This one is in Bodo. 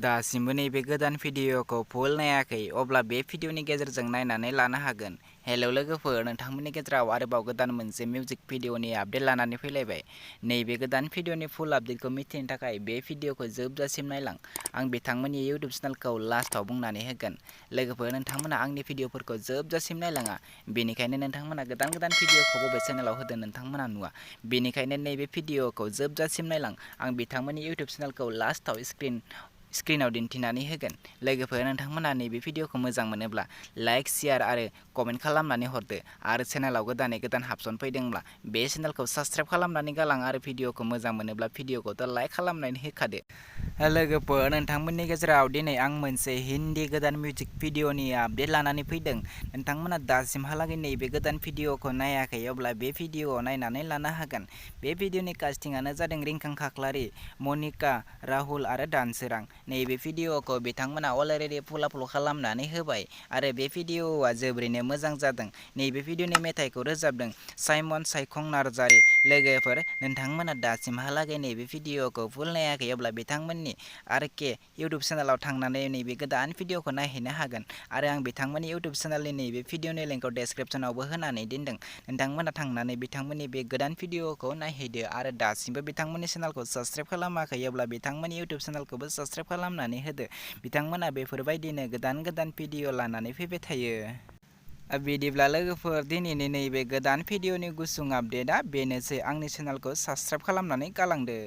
दासिमबो नैबे गोदान भिडिअखौ फुल नायाखै अब्ला बे भिडिअनि गेजेरजों नायनानै लानो हागोन। हेलौ लोगोफोर, नोंथांमोननि गेजेराव आरोबाव गोदान मोनसे मिउजिक भिडिअनि आपडेट लानानै फैलायबाय। नैबे गोदान भिडिअनि फुल आपडेटखौ मिथिनो थाखाय बे भिडिअखौ जोबजासिम नायलां। आं बिथांमोननि इउटिउब चेनेलखौ लास्टआव बुंनानै होगोन। लोगोफोर, नोंथांमोना आंनि भिडिअफोरखौ जोबजासिम नायलाङा, बेनिखायनो नोंथांमोना गोदान भिडिअखौ बबे चेनेलाव होदों नोंथांमोना नुवा। बेनिखायनो नैबे भिडिअखौ जोबजासिम नायलां। आं बिथांमोननि इउटिउब चेनेलखौ लास्टआव स्क्रिनाव दिन्थिनानै होगोन। लोगोफोर, नोंथांमोना नैबे भिडिअखौ मोजां मोनोब्ला लाइक, शेयार आरो कमेन्ट खालामनानै हरदो। आरो चेनेलाव गोदान हाबसन फैदोंब्ला बे चेनेलखौ साबस्क्राइब खालामनानै गालां आरो भिडिअखौ मोजां मोनोब्ला भिडिअखौथ' लाइक खालामनानै होखादो। लोगोफोर, नोंथांमोननि गेजेराव दिनै आं मोनसे हिन्दी गोदान मिउजिक भिडिअनि आपडेट लानानै फैदों। नोंथांमोना दासिमहालागै नैबे गोदान भिडिअखौ नायाखै अब्ला बे भिडिअआव नायनानै लानो हागोन। बे भिडिअनि कास्टिंआनो जादों रिंखां खाख्लारि, मनिका, राहुल आरो दानसोरां। नैबे भिडिअखौ बिथांमोना अलरेडि फुल आपल'ड खालामनानै होबाय आरो बे भिडिअआ जोबोरैनो मोजां जादों। नैबे भिडिअनि मेथाइखौ रोजाबदों साइमन सायखं नार्जारि। लोगोफोर, नोंथांमोना दासिमहालागै नैबे भिडिअखौ फुल नायाखै अब्ला बिथांमोननि आरके इउटिउब चेनेलाव थांनानै नैबे गोदान भिडिअखौ नायहैनो हागोन आरो आं बिथांमोननि इउटिउब चेनेलनि नैबे भिडिअनि लिंकखौ डेसक्रिपसनावबो होनानै दोनदों। नोंथांमोना थांनानै बिथांमोननि बे गोदान भिडिअखौ नायहैदो आरो दासिमबो बिथांमोननि चेनेलखौ साबस्क्राइब खालामाखै अब्ला बिथांमोननि इउटिउब चेनेलखौबो साबस्क्राइब खालामनानै होदो। बिथांमोना बेफोरबायदिनो गोदान भिडिअ लानानै फैबाय थायो। बिदिब्ला लोगोफोर, दिनैनि नैबे गोदान भिडिअनि गुसुं आपडेटआ बेनोसै। आंनि चेनेलखौ साबस्क्राइब खालामनानै गालांदो।